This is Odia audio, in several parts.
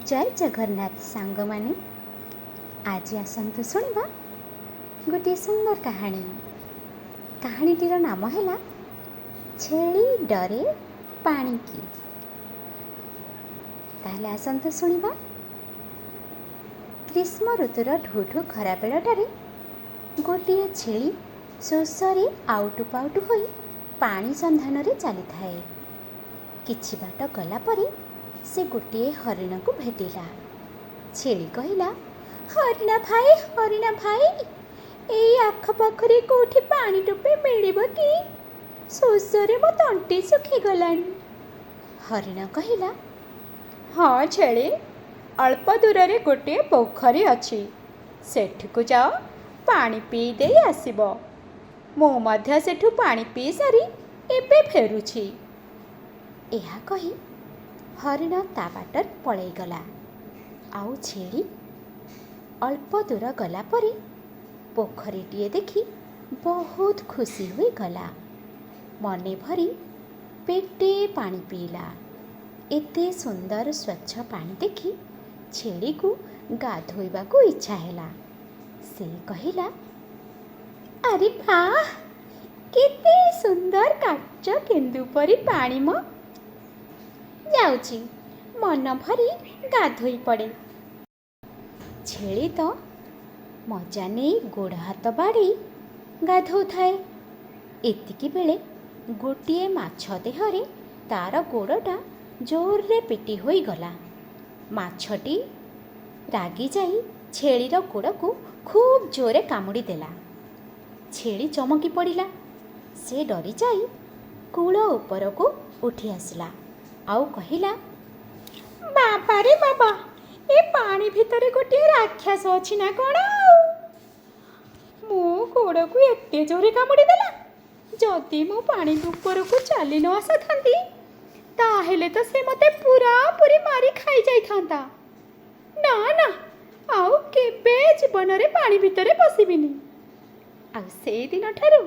ଜୟ ଜଗନ୍ନାଥ ସାଙ୍ଗମାନେ, ଆଜି ଆସନ୍ତୁ ଶୁଣିବା ଗୋଟିଏ ସୁନ୍ଦର କାହାଣୀ। କାହାଣୀଟିର ନାମ ହେଲା ଛେଳି ଡରେ ପାଣିକି। ତାହେଲେ ଆସନ୍ତୁ ଶୁଣିବା। ଗ୍ରୀଷ୍ମ ଋତୁର ଢୁ ଢୁ ଖରାବେଳଟାରେ ଗୋଟିଏ ଛେଳି ଶୋଷରେ ଆଉଟୁ ପାଉଟୁ ହୋଇ ପାଣି ସନ୍ଧାନରେ ଚାଲିଥାଏ। କିଛି ବାଟ ଗଲା ପରେ ସେ ଗୋଟିଏ ହରିଣକୁ ଭେଟିଲା। ଛେଳି କହିଲା, ହରିଣ ଭାଇ, ହରିଣ ଭାଇ, ଏଇ ଆଖପାଖରେ କେଉଁଠି ପାଣି ଟୋପେ ମିଳିବ କି? ଶୋଷରେ ମୋ ତଣ୍ଟି ଶୁଖିଗଲାଣି। ହରିଣ କହିଲା, ହଁ ଛେଳି, ଅଳ୍ପ ଦୂରରେ ଗୋଟିଏ ପୋଖରୀ ଅଛି, ସେଠିକୁ ଯାଅ, ପାଣି ପିଇ ଦେଇ ଆସିବ। ମୁଁ ମଧ୍ୟ ସେଠୁ ପାଣି ପିଇ ସାରି ଏବେ ଫେରୁଛି। ଏହା କହି ହରିଣ ତା ବାଟରେ ପଳେଇଗଲା। ଆଉ ଛେଳି ଅଳ୍ପ ଦୂର ଗଲା ପରେ ପୋଖରୀଟିଏ ଦେଖି ବହୁତ ଖୁସି ହୋଇଗଲା। ମନେ ଭରି ପେଟେ ପାଣି ପିଇଲା। ଏତେ ସୁନ୍ଦର ସ୍ୱଚ୍ଛ ପାଣି ଦେଖି ଛେଳିକୁ ଗାଧୋଇବାକୁ ଇଚ୍ଛା ହେଲା। ସେ କହିଲା, ଆରେ ବାଃ, କେତେ ସୁନ୍ଦର କାଚ କେନ୍ଦୁ ପରି ପାଣି ମ! ଯାଉଛି, ମନ ଭରି ଗାଧୋଇ ପଡ଼େ। ଛେଳି ତ ମଜା ନେଇ ଗୋଡ଼ ହାତ ବାଡ଼େଇ ଗାଧୋଉଥାଏ। ଏତିକି ବେଳେ ଗୋଟିଏ ମାଛ ଦେହରେ ତାର ଗୋଡ଼ଟା ଜୋରରେ ପିଟି ହୋଇଗଲା। ମାଛଟି ରାଗିଯାଇ ଛେଳିର ଗୋଡ଼କୁ ଖୁବ୍ ଜୋରେ କାମୁଡ଼ି ଦେଲା। ଛେଳି ଚମକି ପଡ଼ିଲା। ସେ ଡରିଯାଇ କୂଳ ଉପରକୁ ଉଠି ଆସିଲା ଆଉ କହିଲା, ବାବାରେ ବାବା, ଏ ପାଣି ଭିତରେ ଗୋଟିଏ ରାକ୍ଷସ ଅଛି ନା କ'ଣ? ଆଉ ମୋ ଗୋଡ଼କୁ ଏତେ ଜୋରେ କାମୁଡ଼ି ଦେଲା। ଯଦି ମୁଁ ପାଣି ଉପରକୁ ଚାଲି ନ ଆସିଥାନ୍ତି, ତାହେଲେ ତ ସେ ମୋତେ ପୁରାପୁରି ମାରି ଖାଇଯାଇଥାନ୍ତା। ନା ନା, ଆଉ କେବେ ଜୀବନରେ ପାଣି ଭିତରେ ପଶିବିନି। ଆଉ ସେଇ ଦିନଠାରୁ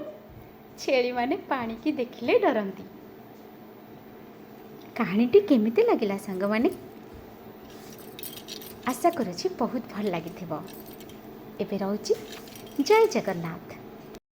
ଛେଳିମାନେ ପାଣିକି ଦେଖିଲେ ଡରନ୍ତି। କାହାଣୀଟି କେମିତି ଲାଗିଲା ସାଙ୍ଗମାନେ? ଆଶା କରୁଛି ବହୁତ ଭଲ ଲାଗିଥିବ। ଏବେ ରହୁଛି, ଜୟ ଜଗନ୍ନାଥ।